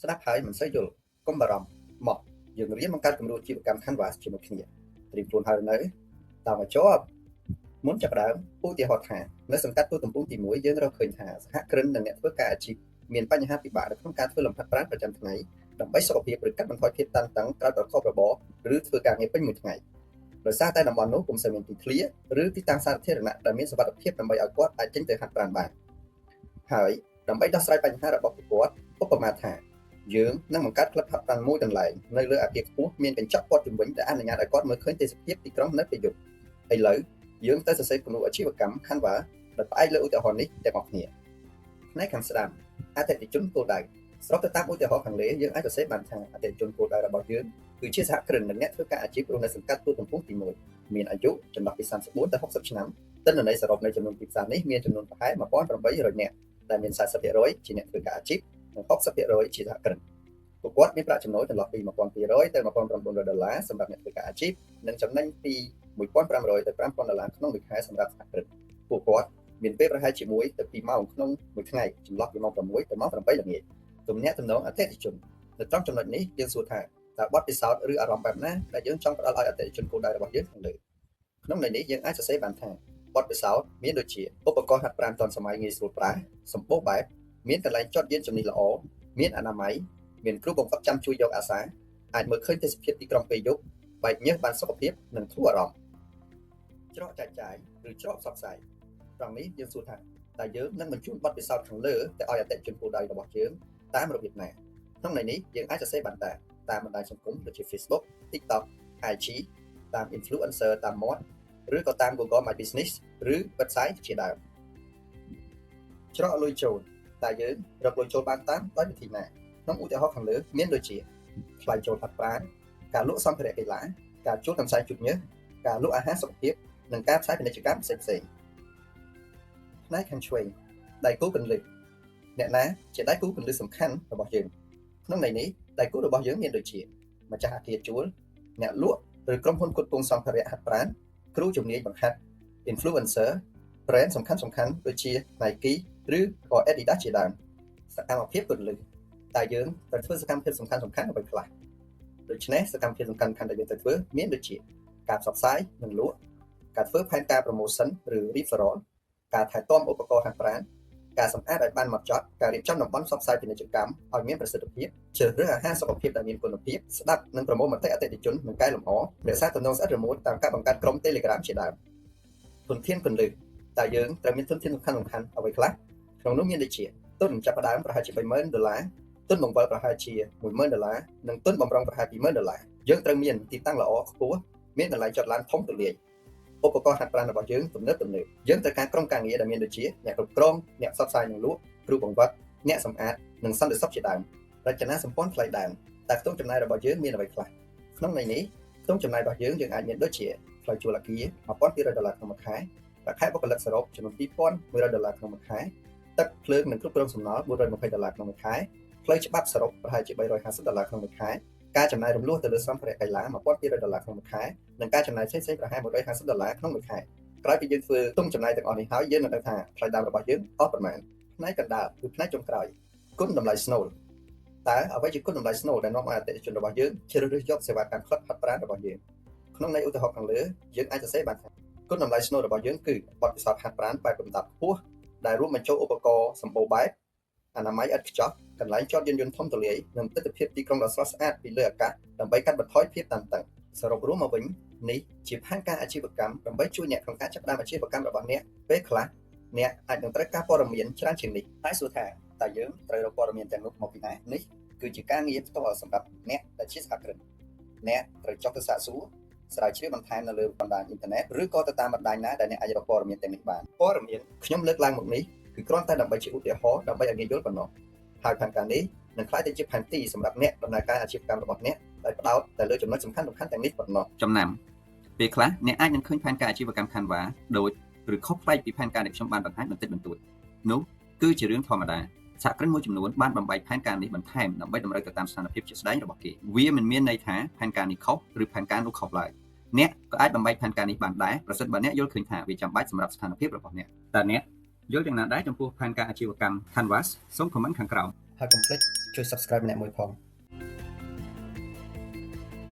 ស្ដាប់ហើយមិនសូវយល់កុំបារម្ភមកយើងរៀនបង្កើតគំរូអាជីវកម្ម Canvas ជាមួយគ្នាត្រៀមខ្លួនហើយនៅតាមមកជាប់មុនចាប់ផ្ដើមឧទាហរណ៍ថានៅសង្កាត់ទួលទំពូងទី1យើងរកឃើញថាសហគ្រិននិងអ្នកធ្វើការអាជីពមានបញ្ហាពិបាកនៅក្នុងការធ្វើលំហាត់ប្រាណប្រចាំថ្ងៃដើម្បីសុខភាពឬកាត់បន្ថយភាពតានតឹងក្រោយប្រកបរបរឬធ្វើការងារពេញមួយថ្ងៃដោយសារតែតំបន់នោះពុំសូវមានទីធ្លាឬទីតាំងសាធារណៈដែលមានសុវត្ថិភាពដើម្បីឲ្យគាត់អាចចេញទៅហាត់ប្រាណបានហើយដើម្បីដោះស្រាយបញ្ហារបស់ពួកគាត់ឧបមាថាយើងនឹងបង្កើតក្លឹបហាត់ប្រាណមួយកន្លែងនៅលើអគារខ្ពស់មានកញ្ចក់ព័ទ្ធជុំវិញដែលអនុញ្ញាតឲ្យគាត់មើលឃើញទេសភាពទីក្រុងនៅពេលយប់ឥឡូវយើងទៅសរសេរគំរូអាជីវកម្ម Canva ដោយផ្អែកលើឧទាហរណ៍នេះទាំងអស់គ្នាផ្នែកខាងស្ដាំអតិថិជនគោលដៅស្របទៅតាមឧទាហរណ៍ខាងលើយើងអាចសរសេរបានថាអតិថិជនគោលដៅរបស់យើងគឺជាសហគ្រិននិងអ្នកធ្វើការអាជីពរស់នៅសង្កាត់ទួលទំពូងទី1មានអាយុចន្លោះពី34ទៅ60ឆ្នាំទិន្នន័យសរុបនៃចំនួនទីផ្សារនេះមានចំនួនប្រហែល1800នាក់ដែលមាន40%ជាអ្នកធ្វើការអាជីពនិង60%ជាសហគ្រិនពួកគាត់មានប្រាក់ចំណូលចន្លោះពី1200ទៅ1900ដុល្លារសម្រាប់អ្នកធ្វើការអាជីពនិងចំណេញពី1500ទៅ5000ដុល្លារក្នុងមួយខែសម្រាប់សហគ្រិនពួកគាត់មានពេលប្រហែលជា1ទៅ2ម៉ោងក្នុងមួយថ្ងៃចន្លោះពីម៉ោង6ទៅម៉ោង8ល្ងាចទំនាក់ទំនងអតិថិជននៅត្រង់ចំណុចនេះយើងសួរថាតើបទពិសោធន៍ឬអារម្មណ៍បែបណាដែលយើងចង់ផ្ដល់ឲ្យអតិថិជនគោលដៅរបស់យើងខាងលើក្នុងន័យនេះយើងអាចសរសេរបានថាបទពិសោធន៍មានដូចជាឧបករណ៍ហាត់ប្រាណទាន់សម័យងាយស្រួលប្រើសម្បូរបែបមានកន្លែងចតយានជំនិះល្អមានអនាម័យមានគ្រូបង្វឹកចាំជួយយកអាសាអាចមើលឃើញទេសភាពទីក្រុងពេលយប់បែកញើសបានសុខភាពនិងធូរអារម្មណ៍ច្រកចែកចាយឬច្រកផ្សព្វផ្សាយត្រង់នេះយើងសួរថាតើយើងនឹងបញ្ជូនបទពិសោធន៍ខាងលើទៅឲ្យអតិថិជនគោលដៅរបស់យើងតាមរបៀបណាក្នុងន័យនេះយើងអាចសរសេរបានតាមបណ្ដាញសង្គមដូចជា Facebook, TikTok, IG តាម influencer តាមមាត់ឬក៏តាម Google My Business ឬ website ជាដើមច្រកលុយចូលតើយើងរកលុយចូលបានតាមដោយវិធីណាក្នុងឧទាហរណ៍ខាងលើមានដូចជាថ្លៃចូលហាត់ប្រាណការលក់សម្ភារៈកីឡាការជួលកន្សែងជូតញើសការលក់អាហារសុខភាពនិងការផ្សាយពាណិជ្ជកម្មផ្សេងៗផ្នែកខាងឆ្វេងដៃគូកន្លឹះអ្នកណាជាដៃគូកន្លឹះសំខាន់របស់យើងក្នុងន័យនេះដៃគូរបស់យើងមានដូចជាម្ចាស់អគារជួលអ្នកលក់ឬក្រុមហ៊ុនផ្គត់ផ្គង់សម្ភារៈហាត់ប្រាណគ្រូជំនាញបង្ហាត់ influencer brand សំខាន់ៗដូចជា Nike ឬក៏ Adidas ជាដើមសកម្មភាពគន្លឹះតើយើងត្រូវធ្វើសកម្មភាពសំខាន់ៗអ្វីខ្លះដូច្នេះសកម្មភាពសំខាន់ៗដែលយើងត្រូវធ្វើមានដូចជាការផ្សព្វផ្សាយនិងលក់ការធ្វើផែនការ promotion ឬ referral ការថែទាំឧបករណ៍ហាត់ប្រាណការសម្អាតឲ្យបានហ្មត់ចត់ការរៀបចំតំបន់ផ្សព្វផ្សាយពាណិជ្ជកម្មឲ្យមានប្រសិទ្ធភាពជ្រើសរើសអាហារសុខភាពដែលមានគុណភាពស្ដាប់និងប្រមូលមតិអតិថិជននិងកែលម្អរក្សាទំនងស្អិតរមួតតាមការបង្កើតក្រុម Telegram ជាដើមធនធានកន្លឹះតើយើងត្រូវមានធនធានសំខាន់ៗអ្វីខ្លះក្នុងនោះមានដូចជាទុនចាប់ផ្ដើមប្រហែលជា $30,000 ដុល្លារទុនបង្វិលប្រហែលជា $10,000 ដុល្លារនិងទុនបំរុងប្រហែល $20,000 ដុល្លារយើងត្រូវមានទីតាំងល្អខ្ពស់មានកន្លែងចតឡានធំទូលាយឧបករណ៍ហាត់ប្រាណរបស់យើងទំនើបយើងត្រូវការក្រុមការងារដែលមានដូចជាអ្នកគ្រប់គ្រងអ្នកផ្សព្វផ្សាយនិងលក់គ្រូបង្វឹកអ្នកសម្អាតនិងសន្តិសុខជាដើមរចនាសម្ព័ន្ធថ្លៃដើមតើខ្ទង់ចំណាយរបស់យើងមានអ្វីខ្លះក្នុងន័យនេះខ្ទង់ចំណាយរបស់យើងអាចមានដូចជាថ្លៃជួលអគារ $1,200 ដុល្លារក្នុងមួយខែប្រាក់ខែបុគ្គលិកសរុបចំនួន $2,100 ដុល្លារក្នុងមួយខែទឹកភ្លើងនិងគ្រប់គ្រងសំណល់ $420 ដុល្លារក្នុងមួយខែផ្លូវច្បាប់សរុបប្រហែលជា $350 ដុល្លារក្នុងមួយខែការចំណាយរំលោះទៅលើសម្ភារៈកីឡា $1,200 ដុល្លារក្នុងមួយខែនិងការចំណាយផ្សេងៗប្រហែល $150 ដុល្លារក្នុងមួយខែក្រោយពីយើងធ្វើទុំចំណាយទាំងអស់នេះហើយយើងនឹងដឹងថាថ្លៃដើមរបស់យើងអស់ប្រមាណផ្នែកកណ្ដាលគឺផ្នែកចុងក្រោយគុណតម្លៃស្នូលតើអ្វីជាគុណតម្លៃស្នូលដែលនាំឲ្យអតិថិជនរបស់យើងជ្រើសរើសយកសេវាកម្មក្លឹបហាត់ប្រាណរបស់យើងក្នុងន័យឧទាហរណ៍ខាងលើយើងអាចសរសេរបានថាគុណតម្លៃស្នូលរបស់យើងគឺបទពិសោធន៍ហាត់ប្រាណបែបលំដាប់ខ្ពស់ដែលរួមបញ្ចូលឧបករណ៍សម្បូរបែបអនាម័យឥតខ្ចោះកន្លែងចតយានយន្តធំទូលាយនិងទិដ្ឋភាពទីក្រុងដ៏ស្រស់ស្អាតពីលើអាកាសដើម្បីកាត់បន្ថយភាពតានតឹងសរុបរួមមកវិញនេះជាផែនការអាជីវកម្មដើម្បីជួយអ្នកក្នុងការចាប់ផ្ដើមអាជីវកម្មរបស់អ្នកពេលខ្លះអ្នកអាចនឹងត្រូវការព័ត៌មានច្រើនជាងនេះតែសួរថាតើយើងត្រូវរកព័ត៌មានទាំងនោះមកពីណានេះគឺជាការងារផ្ទាល់សម្រាប់អ្នកដែលជាសហគ្រិនអ្នកត្រូវចុះទៅសាកសួរស្រាវជ្រាវបន្ថែមនៅលើបណ្ដាញអ៊ីនធឺណិតឬក៏ទៅតាមបណ្ដាញណាដែលអ្នកអាចរកព័ត៌មានទាំងនេះបានព័ត៌មានខ្ញុំលើកឡើងមកនេះគឺគ្រាន់តែដើម្បីជាឧទាហរណ៍ដើម្បីឲ្យងាយយល់ប៉ុណ្ណោះហើយផែនការនេះនឹងក្លាយទៅជាផែនទីសម្រាប់អ្នកដំណើរការអាជីវកម្មរបស់អ្នកដែលផ្ដោតតែលើចំណុចសំខាន់ៗទាំងនេះប៉ុណ្ណោះចំណាំពេលខ្លះអ្នកអាចនឹងឃើញផែនការអាជីវកម្ម Canva ដូចឬខុសប្លែកពីផែនការដែលខ្ញុំបានបង្ហាញបន្តិចបន្តួចនោះគឺជារឿងធម្មតាសហគ្រិនមួយចំនួនបានបំបែកផែនការនេះបន្ថែមដើម្បីតម្រូវទៅតាមស្ថានភាពជាក់ស្ដែងរបស់គេវាមិនមានន័យថាផែនការនេះខុសឬផែនការនោះខុសឡើយអ្នកក៏អាចបំបែកផែនការនេះបានដែរប្រសិនបើអ្នកយល់ឃើញថាវាចាំបាច់សម្រាប់ស្ថានភាពរបស់អ្នកតើអ្នកយល់យ៉ាងណាដែរចំពោះផែនការអាជីវកម្ម Canvas សូម comment ខាងក្រោម ហើយកុំភ្លេច ជួយ Subscribe ម្នាក់មួយផង។